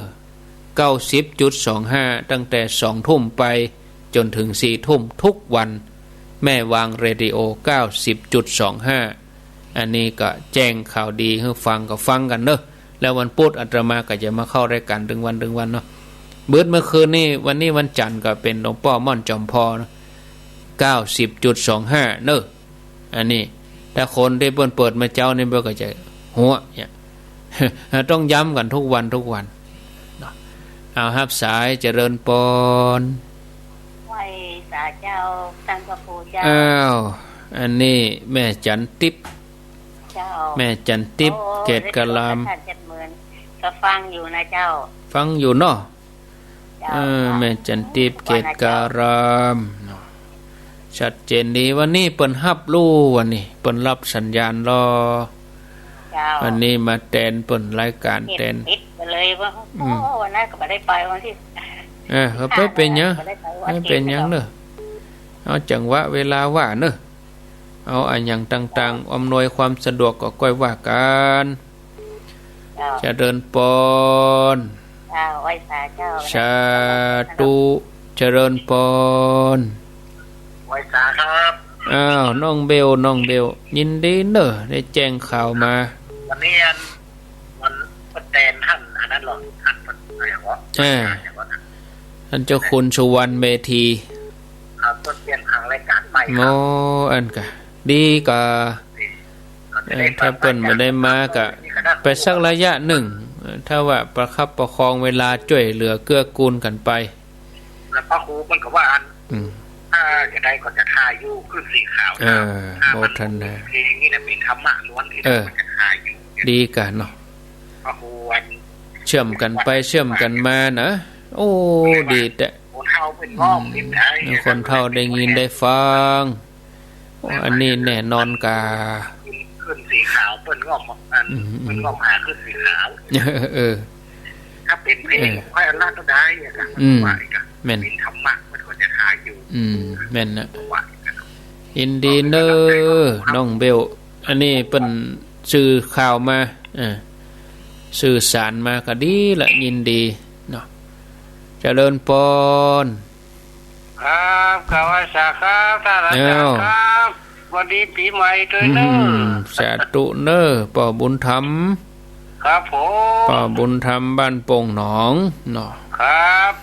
เก้าสิบจุดสองห้า ตั้งแต่สองทุ่มไปจ๋นเถิงสี่ทุ่มทุกวัน แม่วางเรดิโอ เก้าสิบจุดสองห้า อันนี้ก็แจ้งข่าวดีหื้อฟัง ก็ฟังกั๋นเน่อ แล้ววันปุธอาตมาก็จะมาเข้ารายก๋านตึงวันตึงวันเนาะ เบิดเมื่อคืนนี้ วันนี้วันจั๋นทร์ก็เป๋นหลวงป้อม่อนจอมพอเนาะ เก้าสิบจุดสองห้า เน่อ อันนี้ ถ้าคนตี้เปิ้นเปิดมาเจ๊านี่เปิ้นก็จะหัวเนี่ย ต้องย้ำกั๋นทุกวันทุกวันเนาะ เอาฮับสาย เจริญปอน ไหว้สาเจ้า ต้านพระครูเจ้า อ้าว อันนี้แม่จันทิพย์ เจ้า แม่จันทิพย์ โอ้ เกตการาม ได้เจ็ดหมื่น ก็ฟังอยู่นะเจ้า ฟังอยู่เนาะ เจ้า เออ ค่ะ แม่จันทิพย์ เกตการามเนาะ ชัดเจนดี วันนี้เปิ้นฮับลู่ วันนี้เปิ้นฮับสัญญาณลอ เจ้า วันนี้มาแตนเปิ้นรายก๋านแตน เก็บติดไปเลยว่า อืม โอ้ วันนั้นก็บ่ได้ไปวันตี้ เออ ก็บ่เป๋นหยัง บ่ได้ไปวันตี้ บ่เป๋นหยังเน่อ เอาจังหวะเวลาว่าเน่อ เอาอะหยังต่างๆ อำนวยความสะดวกก็ก้อยว่ากั๋น เจ้า เจริญปอน เจ้า ไหว้สาเจ้า สาธุ เจริญปอน ไหว้สาครับ อ้าว น้องเบล น้องเบล ยินดีเน่อ ได้แจ้งข่าวมา วันนี้อัน วันป้าแตนหั้น อันนั้นเหรอ หั้นป้า อะไรวะ เออ อะไรวะนะ ต้านเจ้าคุณสุวรรณเมธี ครับ เปิ้นเปลี่ยนทางรายก๋านใหม่ครับ โอ้ อันกะ ดีกะ เออ ถ้าเปิ้นบ่ได้มาก็ไปสักระยะหนึ่ง เออ ถ้าว่าประคับประคองเวลา จ้วยเหลือเกื้อกูลกั๋นไป แล้วพระครูเปิ้นก็ว่าอัน อืม ถ้าจะได้ก็จะถ่ายอยู่ขึ้นสีขาว เออ ถ้ามัน โมทนา เพลงนี่นะเป็นธรรมะล้วนที่ เออ มันจะถ่ายอยู่ ดีกะเนาะ พระครูอัน เชื่อมกั๋นไปเชื่อมกั๋นมานะ โอ้ ดีแต๊ คนเฒ่าเปิ้นง่อม อืม นิดหน่อย คนเฒ่าได้ยินได้ฟัง โอ้ อันนี้แน่นอนกะ ขึ้น ขึ้นสีขาว เปิ้นง่อม อัน อืม อืม เปิ้นง่อมหาขึ้นสีขาว เออ ถ้าเป๋นเพลง เออ ค่อยอันนั้นก็ได้อะ อืม ว่าอีกอะ แม่น เป๋นธรรมะมันก็จะขายอยู่ อืม แม่นนะ ว่าอีกอะ ยินดีเน่อ น้องเบล อันนี้เปิ้นสื่อข่าวมา เออ สื่อสารมาก็ดีละ ยินดีเนาะ เจริญปอน ครับ กราบไหว้สาครับ ต้านอาจ๋ารย์ อ้าว ครับ สวัสดีปี๋ใหม่ตวยเน่อ อืม สาธุเน่อ ป้อบุญธรรม ครับผม ป้อบุญธรรมบ้านโป่งหนองเนาะ ครับ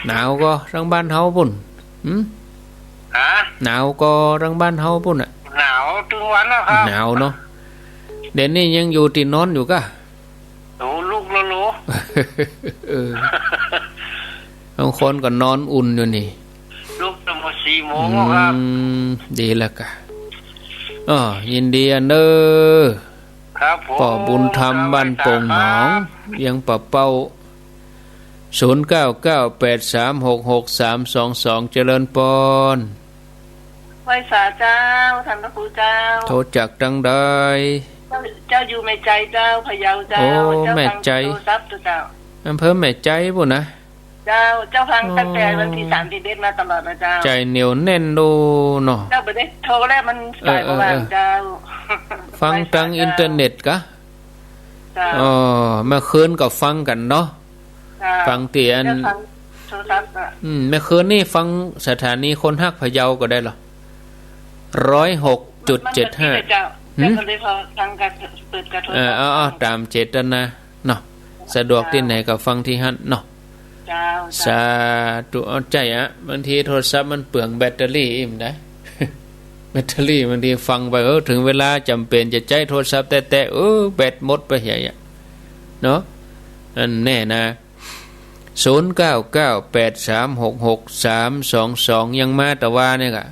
หนาวก่อตังบ้านเฮาปุ้น หืม ฮะ หนาวก่อตังบ้านเฮาปุ้นอะ หนาวตึงวันแล้วครับ หนาวเนาะ เดี๋ยวนี้ยังอยู่ตี้นอนอยู่ก่ะ โอ้ ลุกแล้วลุก เออ บางคนก็นอนอุ่นอยู่นี่ ลุกตั้งแต่สี่โมงแล้วครับ อืม ดีแล้วก่ะ อ้อ ยินดีเน่อ ครับผม ป้อบุญธรรมบ้านโป่งหนอง ครับ ยังปะเป้า ศูนย์เก้าเก้าแปดสามหกหกสามสองสอง เจริญปอน ไหว้สาเจ้า ท่านพระครูเจ้า โทรจากตังใด เจ้า เจ้าอยู่แม่ใจ๋เจ้า พะเยาเจ้า โอ้ เจ้า แม่ใจ๋ ฟังโทรศัพท์เจ้า อำเภอแม่ใจ๋ปู้นนะ เจ้า เจ้าฟัง อ๋อ ตั้งแต่วันตี้สามสิบเอ็ดมาตลอดนะเจ้า ใจ๋เหนียวแน่นโดเนาะ เจ้าบ่ได้โทรแล้วมันสาย เออ เออ บ่ว่าง เออ เจ้า ฟังตังอินเทอร์เน็ตกะ เจ้า อ๋อ เมื่อคืนก็ฟังกั๋นเนาะ เจ้า ฟังตี้อัน เจ้าฟังโทรศัพท์อะ อืม เมื่อคืนนี่ฟังสถานีคนฮักพะเยาก็ได้เหรอ ร้อยหกจุดเจ็ดห้า มันก็ดีนะเจ้า หืม เจ้าก็เลยพอฟังกัน เปิดกันโทรศัพท์ เออ เอา เอา ต๋ามเจตนา เนาะ สะดวกตี้ไหนก็ฟังตี้หั้นเนาะ เจ้า สาธุ เอาใจ๋อะ บางทีโทรศัพท์มันเปลืองแบตเตอรี่ อิ้มได้ แบตเตอรี่บางทีฟังไป เออ เถิงเวลาจ๋ำเป๋นจะใจ๊โทรศัพท์แต๊ๆ เออ แบตหมดไปเหียอะ เนาะ อันแน่นะ ศูนย์เก้าเก้าแปดสามหกหกสามสองสอง ยังมาตะวาเนี่ยกะ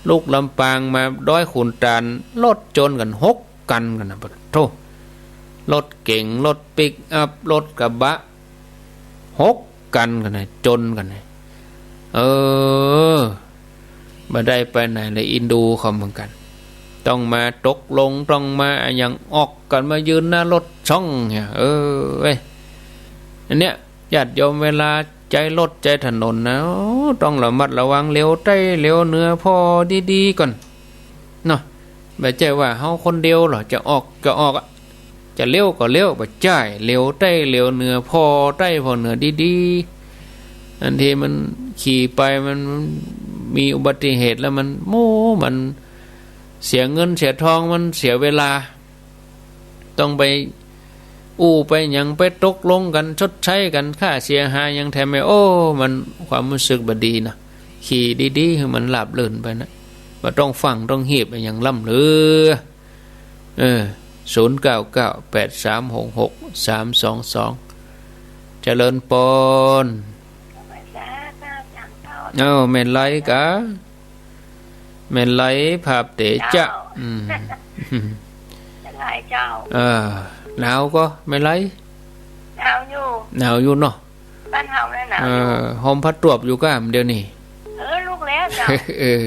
ลูกลำปางมาดอยขุนตาล รถจนกั๋นหกกั๋นกั๋นนะ ปะโธ่ รถเก๋ง รถปิกอัพ รถกระบะ หกกั๋นกั๋นนะ จนกั๋นนะ เออ บ่ได้ไปไหนเลย อินดูเขาเหมือนกั๋น ต้องมาตกลง ต้องมาอะหยัง ออกกั๋นมายืนหน้ารถช่องเนี่ย เออ เว้ย อันเนี้ย ญาติโยมเวลาใจ๊รถใจ๊ถนนนะ โอ้ ต้องระมัดระวัง เหลียวใต้เหลียวเหนือผ่อดีๆ ก่อน เนาะ บ่ใจ้ว่าเฮาคนเดียวหรอก จะออกก็ออกอะ จะเลี้ยวก็เลี้ยว บ่ใจ้ เหลียวใต้เหลียวเหนือ ผ่อใต้ผ่อเหนือดีๆ อันตี้มันขี่ไปมันมีอุบัติเหตุแล้วมัน โอ้ มันเสียเงินเสียทอง มันเสียเวลา ต้องไปอู้ไปหยัง ไปตกลงกั๋น ชดใช้กั๋น ค่าเสียหายหยังแถมไป โอ้ มันความรู้สึกบ่ดีนะ ขี่ดีๆ หื้อมันราบรื่นไปนะ บ่ต้องฟั่งต้องฮีบอะหยังล้ำเหลือ เออ ศูนย์เก้าเก้าแปดสามหกหกสามสองสอง เจริญปอน เอ้า แม่ไลกา แม่ไลภาพเตจ๊ะ เจ้า อืม แม่ไลเจ้า เออ หนาวก่อ แม่ไล หนาวอยู่ หนาวอยู่เนาะ บ้านเฮาเนี่ยหนาวอยู่ เออ ห่มผ้าตวบอยู่ก้า เดี๋ยวนี้ เออ ลุกแล้วเจ้า เออ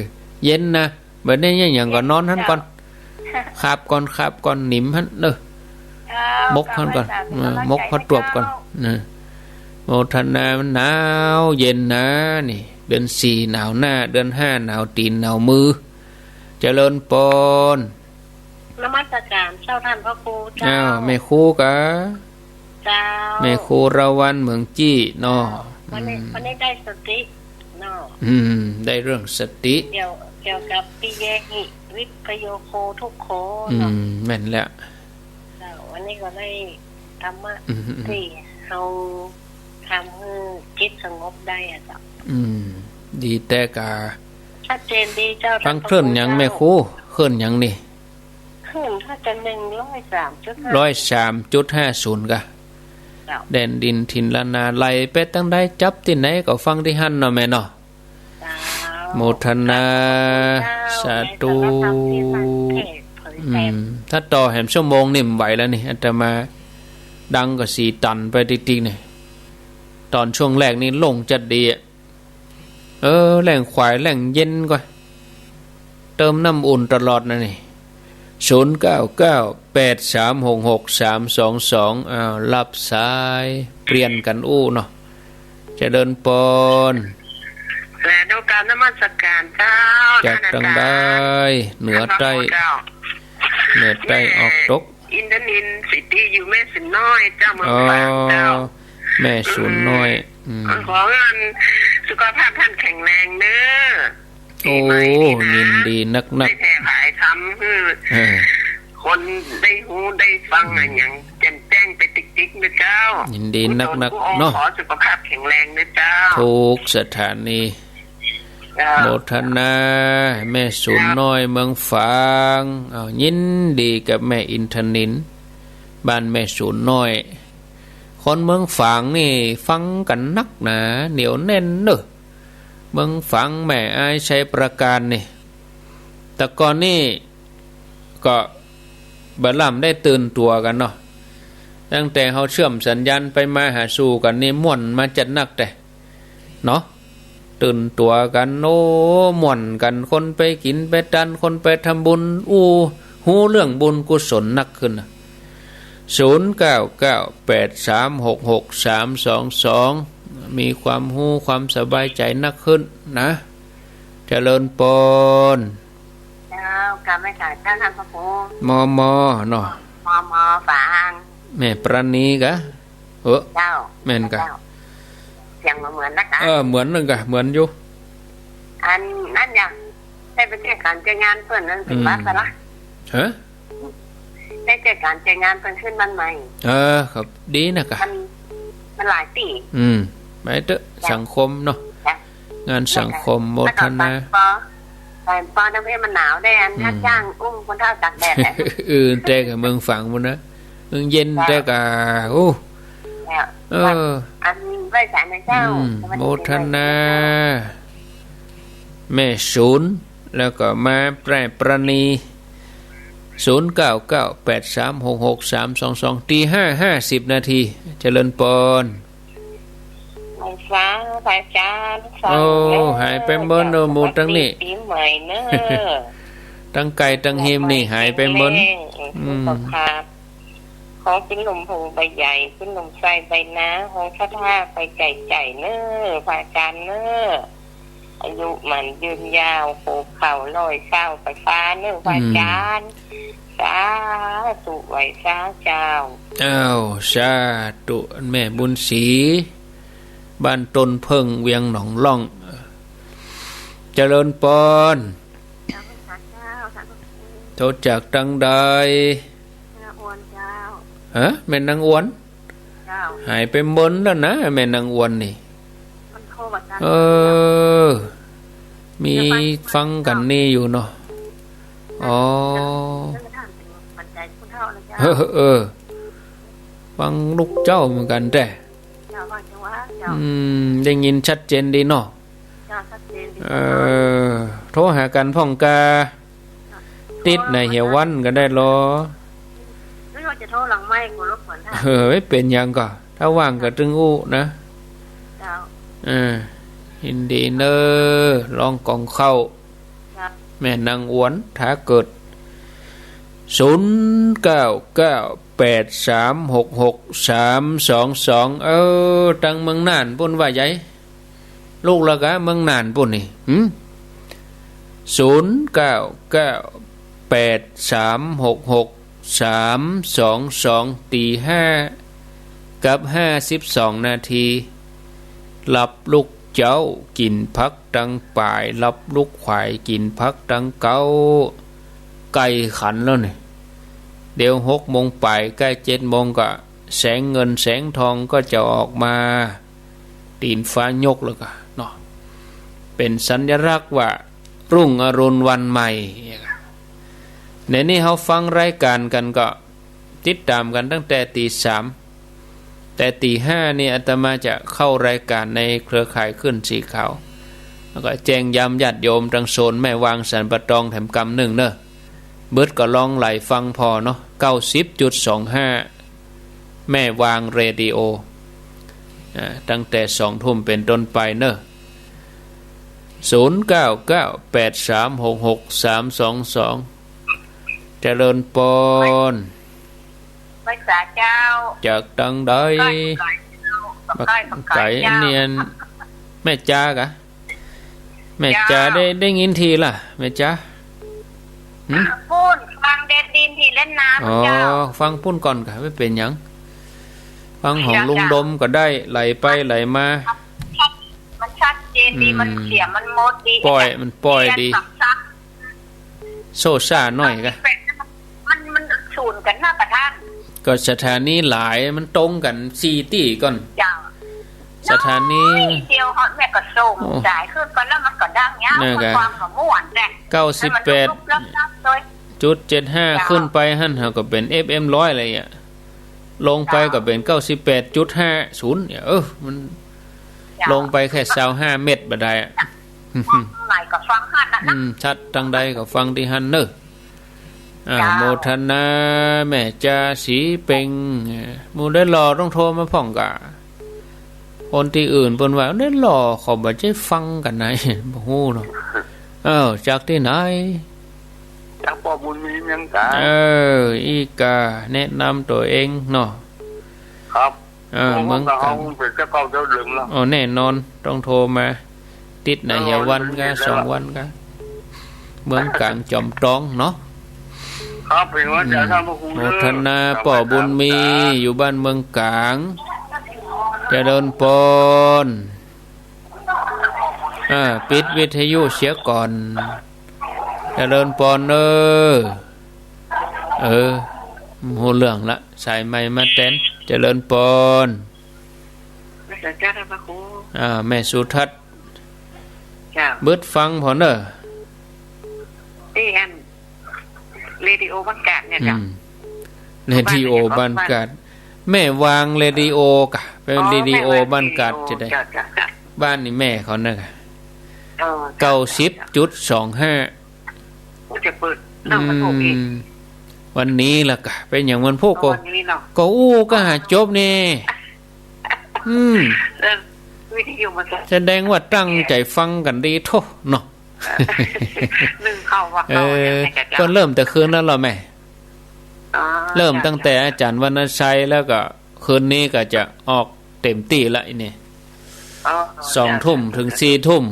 เย็นนะ บ่าดนี้ยังหยังก็นอนหั้นก่อน เจ้า คาบก่อน คาบก่อน หนิมหั้นเนาะ เจ้า มกหั้นก่อน เออ มกผ้าตวบก่อน เจ้า นะ โมทนา มันหนาวเย็นนะ นี่ เดือนสี่หนาวหน้า เดือนห้าหนาวตี๋นหนาวมือ เจริญปอน นมัสการเจ้าท่านพระครูเจ้า อ้าว แม่ครูกา เจ้า แม่ครูระวันเหมืองจี้เนาะ วันนี้ อืม วันนี้ได้สติเนาะ อืม ได้เรื่องสติ เกี่ยว เกี่ยวกับปิเยหิ วิปปโยโค ทุกโข อืม เนาะ แม่นแล้ว เจ้า วันนี้ก็ได้ธรรมะ อืม อืม ตี้เฮาทำหื้อจิตสงบได้อะเจ้า อืม ดีแต๊กา ชัดเจนดีเจ้า ฟังคลื่นหยัง ท่านพระครูเจ้า แม่ครู คลื่นหยังนี่ คลื่นถ้าจะหนึ่งร้อยสามจุดห้า ร้อยสามจุดห้าศูนย์กา เจ้า แดนดินถิ่นล้านนา ไหลไปตังใดจับตี้ไหนก็ฟังตี้หั้นเนาะแม่เนาะ เจ้า โมทนา สาธุ สาธุ ในสารธรรมตี้ท่านเทศน์เผยแผ่ อืม ถ้าต่อแหมชั่วโมงนี่บ่ไหวแล้วนี่ อาตมาดังก็สี่ตันไปติ๊กๆ นี่ ต๋อนช่วงแรกนี่โล่งจัดดีอะ เออ แล่งขวายแล่งเย็นก่อน เติมน้ำอุ่นตลอดนะนี่ ศูนย์เก้าเก้าแปดสามหกหกสามสองสอง อ้าว รับสาย เปลี่ยนกั๋นอู้เนาะ เจริญปอน และนมัสการเจ้า จากตังใด เหนือใต้ เจ้า เหนือใต้ออกตก อินทนิลย์ สิทธิ อยู่แม่สูนน้อยเจ้า เมืองฝางเจ้า อ๋อ แม่สูนน้อย อืม ขอหื้อสุขภาพท่านแข็งแรงเน้อ โอ้ ปีใหม่นี้นะ ยินดีนักๆ ได้แผ่ขยายธรรมหื้อ เออ คนได้ฮู้ได้ฟังอะหยังแจ่มแจ้งไปติ๊กๆ เน้อเจ้า ยินดีนักๆ ผู้ตนผู้องค์ เนาะ ขอสุขภาพแข็งแรงเน้อเจ้า ถูกสถานี เจ้า โมทนา แม่สูนน้อย เมืองฝาง อ้าว ยินดีกับแม่อินทนิลย์ บ้านแม่สูนน้อย คนเมืองฝางนี่ฟังกั๋นนักหนา เหนียวแน่นเน้อ เมืองฝาง แม่อาย ชัยปราการนี่ แต่ก่อนนี่ก็บ่ล้ำได้ตื่นตั๋วกั๋นเนาะ ตั้งแต่เฮาเชื่อมสัญญาณไปมาหาสู่กั๋นนี่ม่วนมาจัดนักแต๊เนาะ ตื่นตั๋วกั๋น โอ้ ม่วนกั๋น คนไปกิ๋นไปตาน คนไปทำบุญ อู้ ฮู้เรื่องบุญกุศลนักขึ้นน่ะ ศูนย์เก้าเก้าแปดสามหกหกสามสองสอง มีความฮู้ความสบายใจ๋นักขึ้นนะ เจริญปอน เจ้า กราบไหว้สาเจ้าท่านพระครู มอมอเนาะ มอมอ ฝาง แม่ปราณีกะ เออ เจ้า แม่นกะ เจ้า เสียงเหมือนๆ นะกะ เออ เหมือนนึ่งกะ เหมือนอยู่ อันนั้นอย่าง ได้ไปแจ้งก๋านแจ้งงานเปิ้นนั้นเป๋น อืม บาดซะละ ฮะ ได้แจ้งก๋านแจ้งงานเปิ้นขึ้นบ้านใหม่ เออ ครับ ดีนะกะ มัน มันหลายตี้ อืม ไปเต๊อะ จ้ะ สังคมเนาะ จ้ะ งานสังคม แล้วก็ โมทนา ปอ ปอ ปอ น้ำเพชรมันหนาวได้อัน อืม ค่าจ้างอุ้มคนเฒ่าตากแดดแหละ เออ แต่กะเมืองฝางปู้นนะ เมืองเย็น เจ้า แต่กะ โอ้ เจ้า เออ อันไหว้สานะเจ้า อืม สวัสดี โมทนา แม่ศูนย์ แล้วก็มาแปรปราณี ศูนย์เก้าเก้าแปดสามหกหกสามสองสอง ตีห้าห้าสิบนาที เจริญปอน ไหว้สาพระอาจารย์ โอ้ หายไปเมินเนาะ หมู่ตังนี้ ปีใหม่เนอะ ตังไก่ตังฮิมนี่หายไปเมิน แข็งแรง อืม สุขภาพ ขอขึ้นหลุมโพธิ์ใบใหญ่ ขึ้นหลุมไทรใบนา ขอศรัทธาไปไกลๆ เนอะ พระอาจารย์เนอะ อายุหมั้นยืนยาว โขเข่าลอยเศร้าไปฟ้าเนอะ พระอาจารย์ อืม สาธุ ไหว้สาเจ้า อ้าว สาธุ แม่บุญศรี บ้านต้นเผิ้ง เวียงหนองล่อง เจริญปอน เจ้า สาธุ สาธุ โทรจากตังใด นางอวนเจ้า ฮะ แม่นางอวน เจ้า หายไปเมินแล้วนะ แม่นางอวนนี่ มันโทรมาตั้ง เออ มีฟังกั๋นนี่อยู่เนาะ อ๋อ เออ เออ ฟังลูกเจ้าเหมือนกั๋นแต๊ เจ้า ฟังจังหวะเจ้า อืม ได้ยินชัดเจนดีเนาะ เจ้า ชัดเจนดี เออ โทรหากั๋นพ่องกา ติดในเหียวันก็ได้ลอ หรือว่าจะโทรหลังไมค์ กลัวรบกวนท่าน เออ ไม่เป๋นหยังก่อ ถ้าว่างก็ตึงอู้นะ เจ้า เออ ยินดีเนอะ ร้องกองข้าว เจ้า แม่นางอวน ถ้าเกิด ศูนย์เก้าเก้าแปดสามหกหกสามสองสอง เออ ตังเมืองน่านปู้นว่าใหญ่ ลูกละกะเมืองน่านปู้นนี่ หึ ศูนย์เก้าเก้าแปดสามหกหกสามสองสอง ตีห้ากับห้าสิบสองนาที รับลูกเจ๊ากิ๋นผักตังป๋าย รับลูกขวายกิ๋นผักตังเก๊า ใก้ขันแล้วนี่ เดี๋ยวหกโมงป๋าย ใก้เจ็ดโมงก็ แสงเงินแสงทองก็จะออกมา ตี๋นฟ้ายกแล้วก็เนาะ เป๋นสัญลักษณ์ว่ารุ่งอรุณวันใหม่ ในนี้เฮาฟังรายก๋านกั๋นก็ติดต๋ามกั๋นตั้งแต่ตี๋สาม แต่ตี๋ห้านี่อาตมาจะเข้ารายก๋านในเครือข่ายคลื่นสีขาว แล้วก็แจ้งย้ำญาติโยมตังโซนแม่วางสันป่าตองแถมกำนึ่งเนอะ เบิดก็ลองไหลฟังผ่อเนาะ เก้าสิบจุดสองห้า แม่วางเรดิโอ อ่า ตั้งแต่สองทุ่มเป๋นต้นไปเนอะ ศูนย์เก้าเก้าแปดสามหกหกสามสองสอง เจริญปอน ไหว้สาเจ้า จากตังใด ใก้ ใก้เจ้า บักใก้ บักใก้ ใก้เจ้า อันเนียน แม่จ๊ากะ แม่จ๊า เจ้า ได้ ได้ยินทีละ แม่จ๊า หึ ปู้น ฟังแดนดินตี้เล่นน้ำ อ๋อ เจ้า ฟังปู้นก่อนกะ ไม่เป๋นหยัง ฟังของ เจ้า ลุงดมก็ได้ ไหลไปไหลมา มันชัดเจนดี อืม มันเสียงมันหมดดี ปอย มันปอยดี เสียงสับๆ โซ่ซ่าหน้อยกะ มัน มันสูนกั๋นนะประธาน ก็สถานีหลาย มันตรงกั๋นสี่ตี้ก่อน เจ้า สถานี น้อยเดียวฮอดแม่กระทรวง โอ้ สายขึ้นไปแล้วมันก็ดังยาว นั่นกะ ความก็ม่วนแหละ เก้าสิบแปด แล้วมันลุกๆลับๆเลย จุดเจ็ดห้า เจ้า ขึ้นไปหั้น เฮาก็เป๋น เอฟเอ็ม ร้อยเลยอะ ลงไป เจ้า ก็เป๋น เก้าสิบแปดจุดห้าศูนย์ เนี่ย เออ มัน เจ้า ลงไปแค่ซาวห้าเมตรบ่ได้อะ ไหนก็ฟังหั้นน่ะนะ อืม ชัดตังใดก็ฟังตี้หั้นเนอะ อ่า เจ้า โมทนา แม่จ๊าสีเป๋ง เออ หมู่ใดหล่อต้องโทรมาพ่องกะ คนตี้อื่นเปิ้นว่า เน่อหล่อ เขาบ่ใจ้ฟังกั๋นไหน บ่ฮู้เนาะ เออ จากตี้ไหน จากป้อบุญมีเมืองก๋าง เออ อี้ก่า แนะนำตั๋วเองเนาะ ครับ เออ เมืองก๋าง เป๋นเจ้าเก่าเจ้าเดิมแล้ว อ๋อ แน่นอน ต้องโทรมา ติดไหน เออ เหียวันกะ วันนี้ สองวันกะ เมืองก๋างจ๋อมตองเนาะ ครับ เป๋นวันจ๋า อืม ต้านพระครู โมทนา เด้อ ป้อบุญมี ครับ อยู่บ้านเมืองก๋าง เจริญปอน อ่า ปิดวิทยุเสียก่อน เจริญปอนเอ้อ เออ ฮู้เรื่องละ สายใหม่มาแตน เจริญปอน เจ้าค่ะพระครู อ่า แม่สุทัศน์ เจ้า เบิดฟังผ่อเน่อ ตี้อัน เรดิโอบ้านกาดเนี่ยเจ้า อืม เรดิโอบ้านกาด แม่วางเรดิโอก่ะ เป๋น อ๋อ เรดิโอบ้านกาด แม่วางเรดิโอ จะได้ เจ้า เจ้า เจ้า บ้านนี่แม่เขานะก่ะ เออ เก้าสิบจุดสองห้า โอ้ จะเปิด เอ้า มันโอเค อืม วันนี้ละก่ะ เป๋นอย่างมันพูดก็ อ๋อ วันนี้เนาะ ก็อู้ก็หาจบนี่ อืม เออ วิทยุมันก็ แสดงว่าตั้งใจ๋ฟังกั๋นดีโธ่เนาะ นึ่งเข้าว่าเข้า เออ อย่างไรก็เจ้า ก็เริ่มแต่คืนนั้นแล้วแม่ อ๋อ เริ่มตั้งแต่ เจ้า อาจ๋ารย์วรรณชัยแล้วก็ คืนนี้ก็จะออกเต็มตี้ละอี้นี่ อ๋อ สองทุ่ม เจ้า เจ้า เถิงสี่ทุ่ม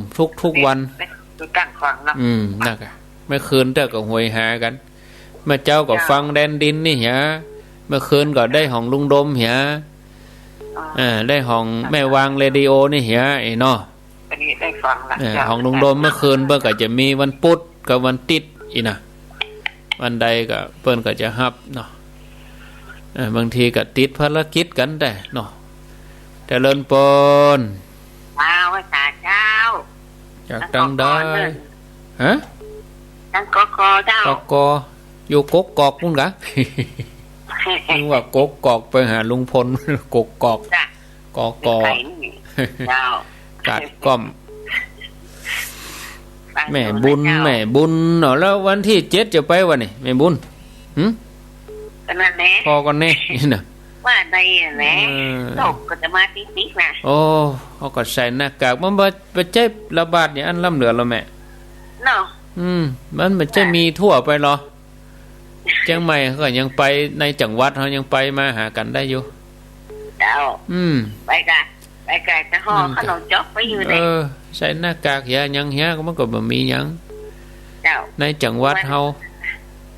ทุกๆวัน ได้ ได้ตั้งฟังเนาะ อืม นั่นก่ะ เมื่อคืนเตื้อก็หวยหากั๋น เมื่อเจ๊าก็ เจ้า ฟังแดนดินนี่เหีย เมื่อคืนก็ได้ของลุงดมเหีย อ๋อ เออ ได้ของแม่วางเรดิโอนี่เหีย ไอ้เนาะ อันนี้ได้ฟังละ เออ เจ้า ของลุงดมเมื่อคืนเปิ้นก็จะมีวันปุ๊ดกับวันติ๊ดอี้นะ วันใดก็เปิ้นก็จะฮับเนาะ เออ บางทีก็ติดภารกิจกั๋นได้เนาะ เจริญปอน อ้าว ไหว้สาเจ้า จากตังใด ฮะ ตังกก เจ้า กก อยู่กกอกปุ้นก่ะ นึกว่ากกอกไปหาลุงพล กกอก จ้ะ กก ไก่นี่ เจ้า กาดก้อม แม่บุญ แม่บุญเนาะ แล้ววันตี้เจ็ดจะไปบ่นี่ แม่บุญ หึ ก็นั่นแหละ พอก่อนแน่ นี่นะ ว่าใดอะแหละ เออ ตกก็จะมาติ๊กๆ นะ โอ้ เขาก็ใส่หน้ากาก มันบ่ บ่ใจ้ระบาดอย่างอั้นล้ำเหลือแล้วแม่ เนาะ อืม มันบ่ใจ้มีทั่วไปหรอ เจียงใหม่เขาก็ยังไปในจังหวัด เขายังไปมาหากั๋นได้อยู่ เจ้า อืม ไปก่ะ ไปก่ะ จะห่อ อืม ขนมจ๊อกไปอยู่ เอ เนี่ย อ ใส่หน้ากากเหีย หยังเหีย ก็มันก็บ่มีหยัง เจ้า ในจังหวัดเฮา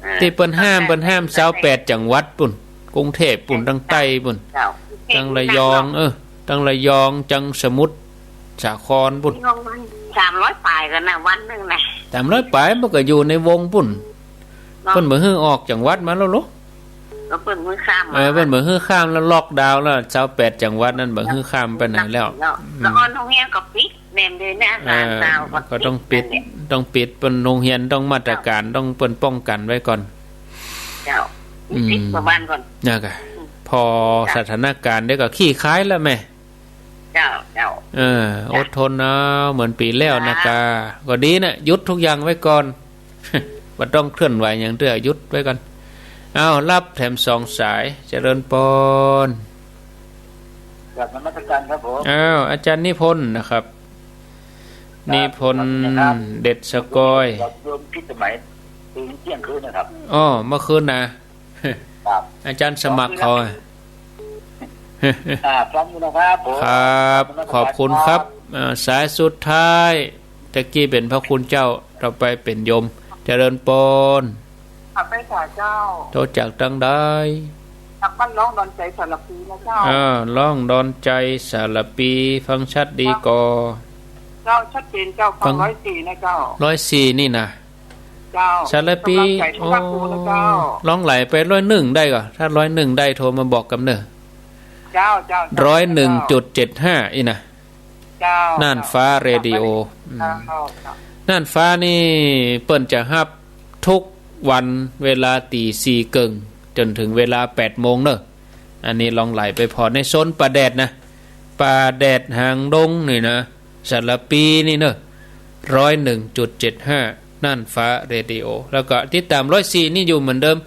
เออ ตี้เปิ้นห้าม เปิ้นห้ามซาวแปดจังหวัดปุ้น กรุงเทพฯปุ้น ตังใต้ปุ้น เจ้า ตังระยอง เออ ตังระยอง ตังสมุทรสาครปุ้น สามร้อยปลายก่อนนะ วันนึ่งนะ สามร้อยปลาย มันก็อยู่ในวงปุ้น เนาะ เปิ้นบ่หื้อออกจังหวัดมาแล้วเหรอ ก็เปิ้นบ่หื้อข้ามมา เออ เปิ้นบ่หื้อข้ามแล้ว ล็อกดาวน์แล้ว ซาวแปดจังหวัดนั้นบ่หื้อข้ามไปไหนแล้ว เนาะ อืม แล้วก็โฮงเฮียนก็ปิดแม่นเลยนะ เออ หลานสาวก็ ก็ต้องปิด ปิดนั่นแหละ ต้องปิด เปิ้นโฮงเฮียนต้องมาตรการ ต้องเปิ้นป้องกั๋นไว้ก่อน เจ้า อืม ปิดประมาณก่อน นั่นก่ะ อืม พอ เจ้า สถานการณ์เดี๋ยวก็คลี่คลายแล้วแม่ เจ้า เจ้า เออ จ้ะ อดทนเอา เหมือนปี๋แล้วนะ จ้ะ ก่ะ ก็ดีนะ หยุดทุกอย่างไว้ก่อน บ่ต้องเคลื่อนไหวหยังเตื้อ หยุดไว้ก่อน เอา ฮับแถมสองสาย เจริญปอน กราบนมัสการครับผม อ้าว อาจ๋ารย์นิพนธ์นะครับ ครับ นิพนธ์ สวัสดีนะครับ เด็ดสะกอย โยมพิสมัย ตื่นเที่ยงคืนนะครับ อ้อ เมื่อคืนนะ ครับ อาจ๋ารย์สมัครเขาอะ อ่า ฟังอยู่นะครับผม ครับ ขอบคุณครับ ขอบคุณครับ อ่า สายสุดท้าย ตะกี้เป๋นพระคุณเจ้า ต่อไปเป๋นโยม เจริญปอน ข้าพเจ้า โทรจากตังใด จากบ้านร่องดอนใจ๋สารภีนะเจ้า อ่า ร่องดอนใจ๋สารภี ฟังชัดดีก่อ เจ้า ชัดเจนเจ้า ฟัง ฟังร้อยสี่นะเจ้า ร้อยสี่นี่นะ เจ้า สารภี กำลังใจ๋ทุกภาคภูมินะเจ้า อ๋อ ลองไหลไปร้อยหนึ่งได้ก่อ ถ้าร้อยหนึ่งได้โทรมาบอกกำเน่อ เจ้า เจ้า เจ้า ร้อยหนึ่งจุดเจ็ดห้า อี้นะ เจ้า น่านฟ้าเรดิโอ อืม เจ้า เจ้า น่านฟ้านี่เปิ้นจะฮับทุกวันเวลาตี๋สี่เกิ่ง จ๋นเถิงเวลาแปดโมงเน่อ อันนี้ลองไหลไปผ่อในโซนป่าแดดนะ ป่าแดดหางดงนี่นะ สารภีนี่เน่อ ร้อยหนึ่งจุดเจ็ดห้า น่านฟ้าเรดิโอ แล้วก็ติดต๋ามร้อยสี่นี่อยู่เหมือนเดิม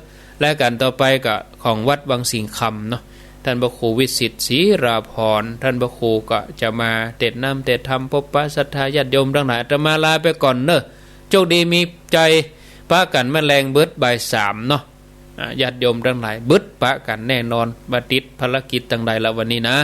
รายก๋านต่อไปก็ของวัดวังสิงห์คำเนาะ ท่านพระครูวิสิทธิ์ ศรีราภรณ์ ท่านพระครูก็จะมาเตสน์นำเตสน์ธรรม ปบปะศรัทธาญาติโยมตังหลาย อาตมาลาไปก่อนเน่อ โชคดีมีชัย ปะกั๋นเมื่อแลงเบิดบ่ายสามเนาะ อ่า ญาติโยมตังหลาย เบิดปะกั๋นแน่นอน บ่ติดภารกิจตังใดละวันนี้นะ